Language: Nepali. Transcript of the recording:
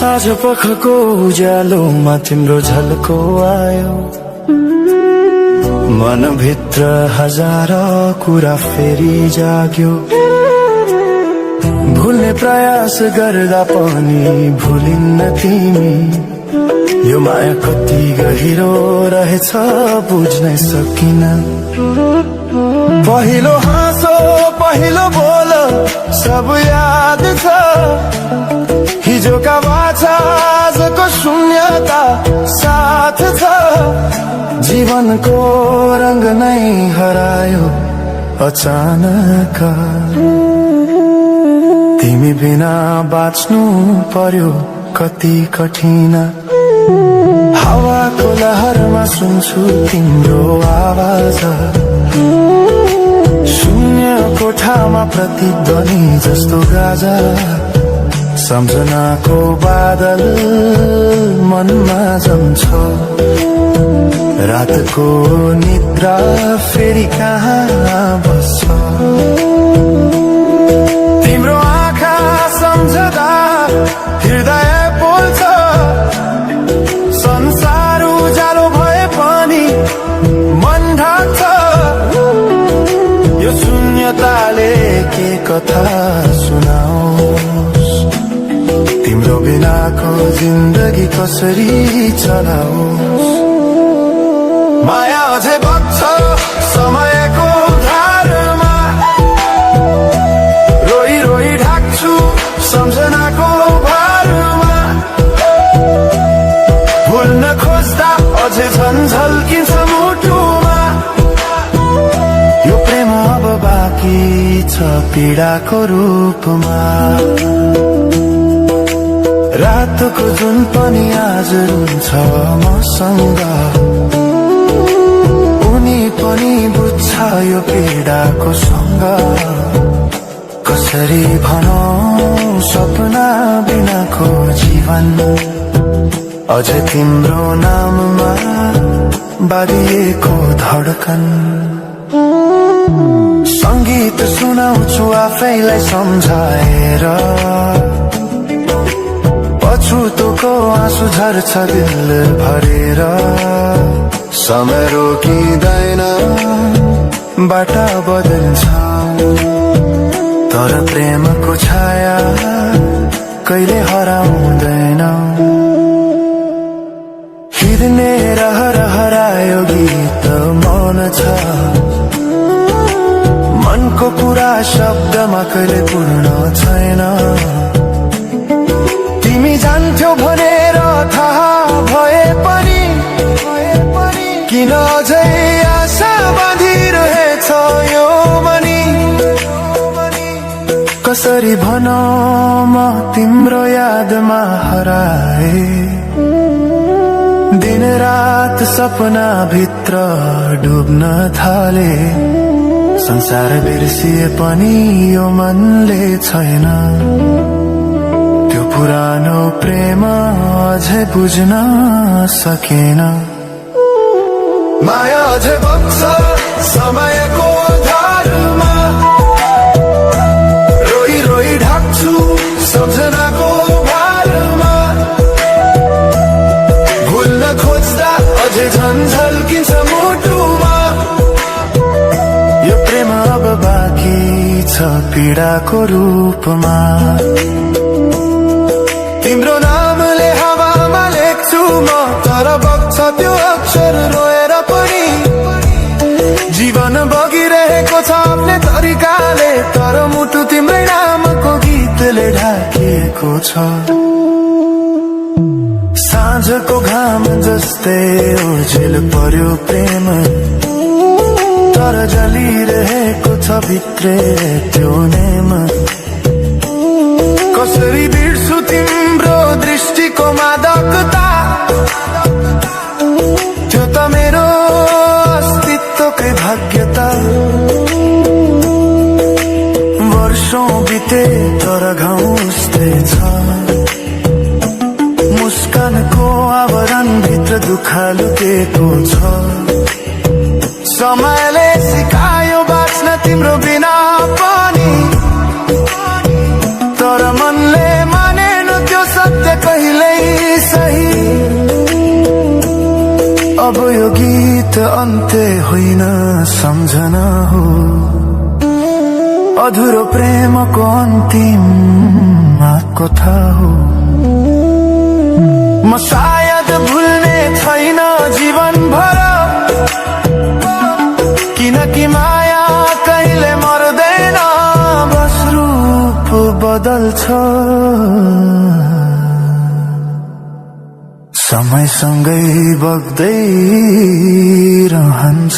साँझ पखको उज्यालोमा तिम्रो झल्को आयो, मनभित्र हजार कुरा फेरि जाग्यो। भुल्ने प्रयास गर्दा पनि भुलिन्न तिमी, यो माया कति गहिरो रहेछ बुझ्नै सकिन। पहिलो हाँसो पहिलो बोल सब याद छ, हिजोका बाछा आजको शून्यता साथ छ। जीवनको रंग नै हरायो अचानक, तिमी बिना बाँच्नु पर्यो कति कठिन। हावाको लहरमा सुन्छु तिम्रो आवाज, शून्य कोठामा प्रतिध्वनि जस्तो गाजा। सम्झनाको बादल मनमा जम्छ, रातको निद्रा फेरि कहाँ बस्छ। तिम्रो आँखा सम्झदा हृदय बोल्छ, संसार उज्यालो भए पनि मन ढाक्छ। यो शून्यताले के कथा सुनाओस्, तिम्रो बिनाको जिन्दगी कसरी चलाओस्। माया अझै बग्छ समयको धारमा, रोई रोई ढाक्छु सम्झनाको भारमा। भुल्न खोज्दा अझै झन् झल्किन्छ मुटुमा, यो प्रेम अब बाँकी छ पीडाको रूपमा। रातको जुन पनि आज रुन्छ मसँग, उनी पनि बुझ्छ यो पीडाको सँग। कसरी भनौं सपना बिनाको जीवन, अझ तिम्रो नाममा बाँधिएको धड्कन। संगीत सुनाउँछु आफैलाई सम्झाएर, पछुतोको आँसु झर्छ दिल भरेर। समय रोकिँदैन बाटा बदल्छ, तर प्रेमको छाया कहिले हराउँदैन। हिँड्ने रहर हरायो गीत मौन छ, मनको कुरा शब्दमा कहिले पूर्ण छैन। तिमी जान्थ्यौ भनेर थाहा भए पनि किन अझै आशा बाँधिरहेछ यो मनी। कसरी भनौं म तिम्रो यादमा हराए, दिन रात सपना भित्र डुब्न थाले। संसार बिर्सिए पनि यो मनले छैन, त्यो पुरानो प्रेम अझै बुझ्न सकेन। माया अझै बग्छ समयको धारमा, रोई रोई ढाक्छु सम्झनाको भारमा। भुल्न खोज्दा अझै झन् झल्किन्छ मुटुमा, यो प्रेम अब बाँकी छ पीडाको रूपमा। तिम्रो नामले हावामा लेख्छु म, तर बग्छ त्यो अक्षर रोएर पनि। जीवन बगिरहेको छ आफ्नै तरिकाले, तर मुटु तिम्रै नामको गीतले ढाकिएको छ। साँझको घाम जस्तै ओझेल पर्यो प्रेम, तर जलिरहेको छ भित्रै त्यो नेम। कसरी बिर्सु तिम्रो दृष्टिको मादकता, त्यो त मेरो अस्तित्वकै भाग्यता। वर्षौं बिते तर घाउस्दै छ, मुस्कानको आवरण भित्र दुःख लुकेको छ। समयले सिकायो बाँच्न तिम्रो बिना पनि, तर मनले मानेन त्यो सत्य कहिले गीत अन्त्य होइन सम्झना हो, अधुरो प्रेमको अन्तिम कथा हो। म सायद भुल्ने छैन जीवन भर, किनकि माया कहिले मर्दैन, बस रूप बदल्छ, समयसँगै बग्दै रहन्छ।